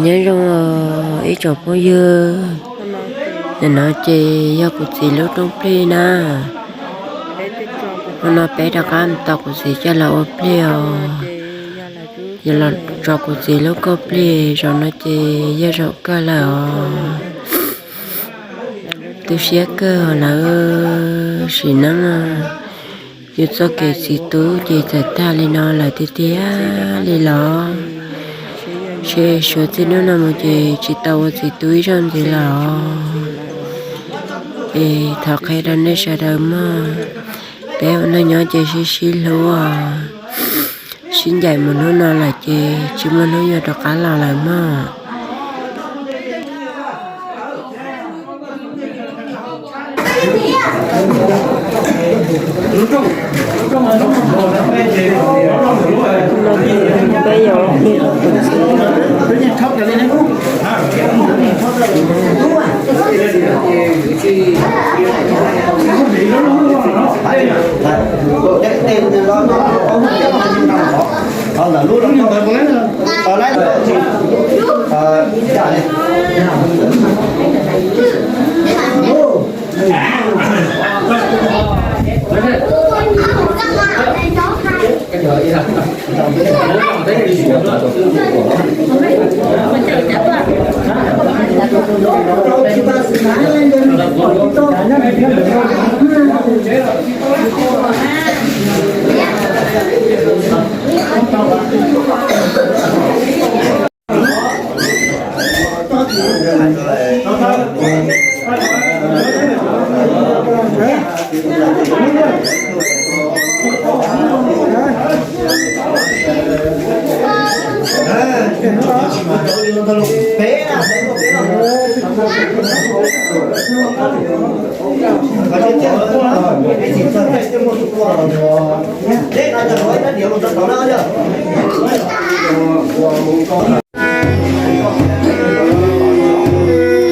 Nyob zoo ib tsoom phooj ywg, nim no ces yog kuv txiv lub rooj plig na. Hnub no peb rov qab mus tos kuv txiv coj los ua plig os. Yog los tso kuv txiv lub kauj plig, zaum no ces yog zaum kawg lawm os. Tu siab kawg lawm, sim neej yus txoj kev txiv tub ces txawm tag li no lawm tiag tiag li los. Ces suav txij hnub no mus ces tsis tau ua txiv tub ib zaug ntxiv lawm os. Es thov qhia rau nej sawv daws mog, peb ua neej nyob ces sib sib hlub, sib ncaim mus hnub no lawm ces tsis muaj hnub yuav rov qab los lawm mog.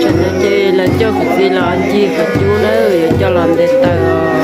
Tam no ces lawv coj kuv txiv los ncig qhov cub na, yuav coj los nte taws os.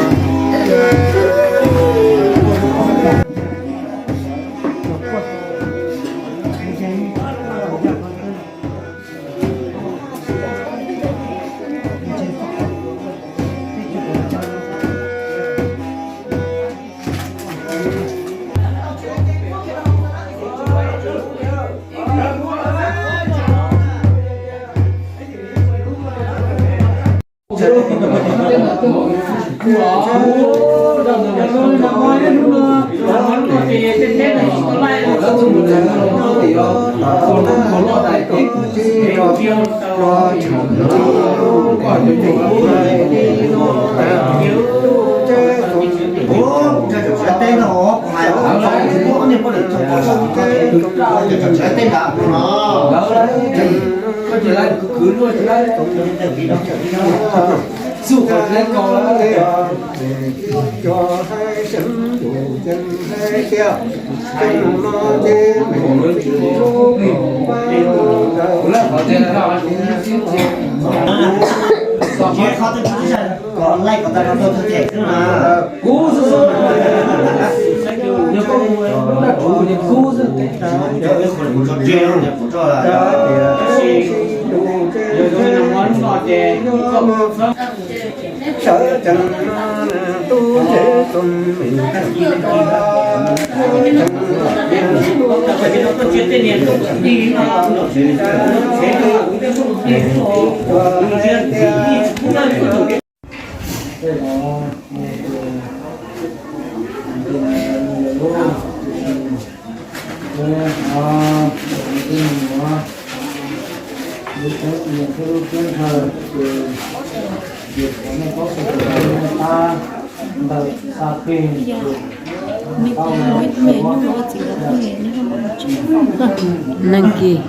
Neeg kis.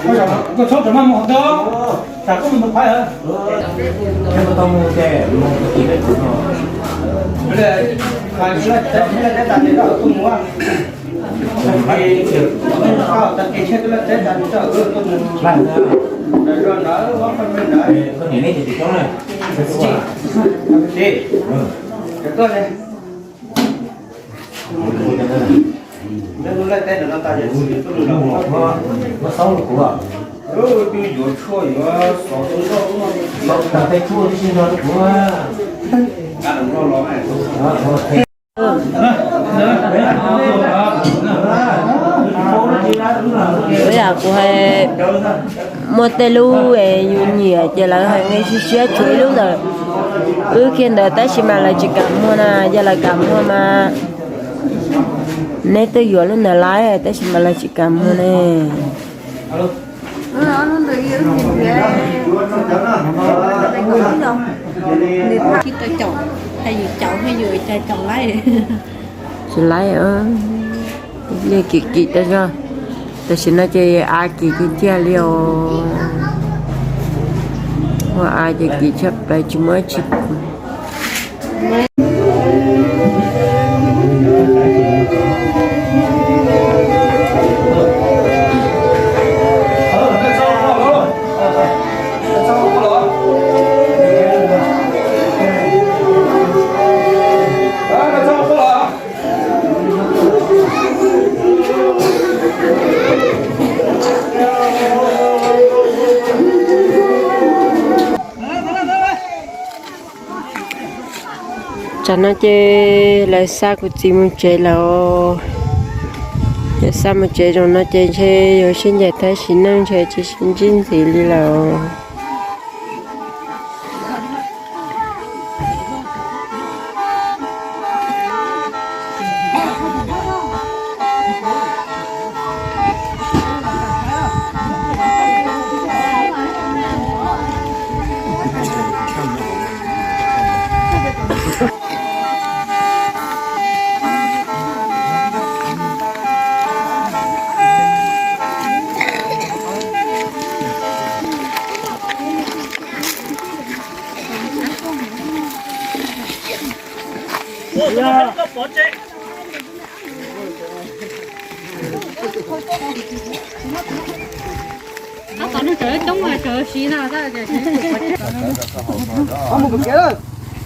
Koj txhob rawm maj mus hauv teb, tsam koj mus ntug phab. Ua yam kuv hais, muaj tej lub es yus nyiam ces lawv hais nqi siab siab tshuav ib lub ntawm wb kiag ntawd tab sis mas lawv tsis kam muag na, yog lawv kam muag mas neb twb yuav lub ntawd lawm tab sis mas lawv tsis kam muag ne. Tsis laib, yeej kim kim tau zog. Tam sim no ces av kim tiag tiag li os. Ua av ces kim tshaj plaws tsis muaj tsis. Tsam no ces lawv xa kuv txiv mus tsev lawm. Lawv xa mus tsev zoo no ces ntshe yuav sib ncaim thab sim neej ntshe tsis sib ntsib ntxiv li lawm.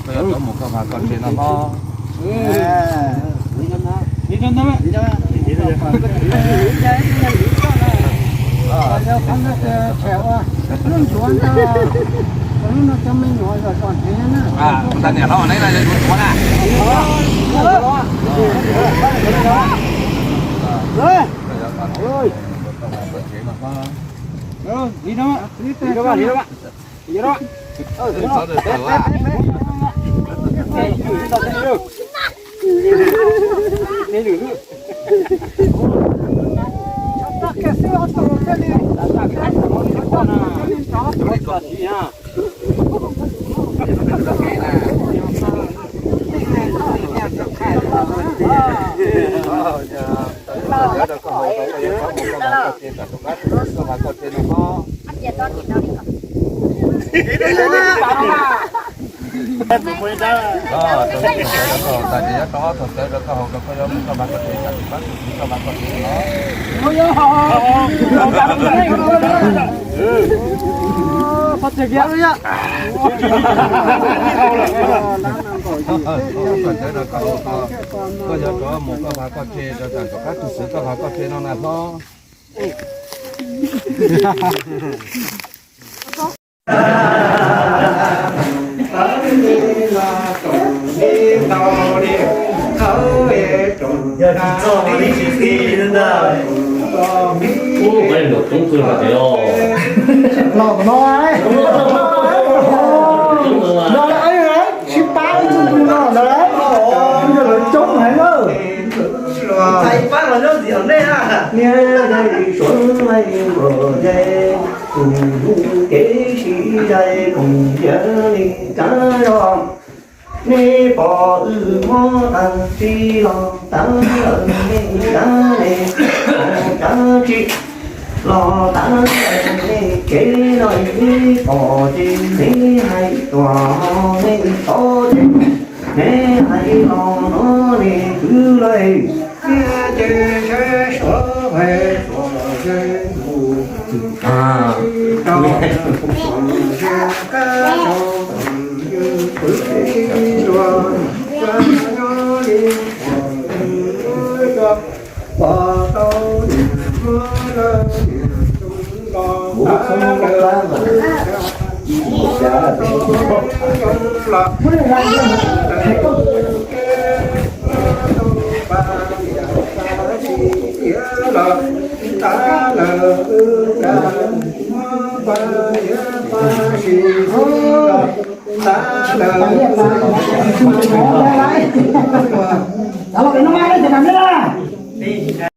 Koj yuav rov mus koj vaj koj tsev no hlob. Tus ntxhais niam hlob neb no yuav mus na. Koj yuav rov mus koj vaj koj tsev rau tom qab tug xwv koj vaj koj tsev no na hlob. Yog tsis txog li tsis txij li ntag. Ub, peb nkaum coob kawg hais tias os. Los no, no lawm, sib pab ib tug no lawm, yog lawv coob heev na. Niag yog li suav li npua ze, tus hlub kev sib zais koom ntiav li kav zog. Nej pom wb mob tag tsis los tag lawm, nej kav ne, kav tsis. Los tas nej kev no ib pom ces neb hais tuaj, neb tod ces neb hais los no neb kwv lawm. Ces sawv suav hais tuaj ze mus, rau ze kab rau yus kwv tij luag, nyob li pom tau niam muab lawm niam tus nto tas lawm, tus nto zoo los tus paj niam tas sis tiav los tas lawm, wb tas muab paj niam tas sis los tas lawm.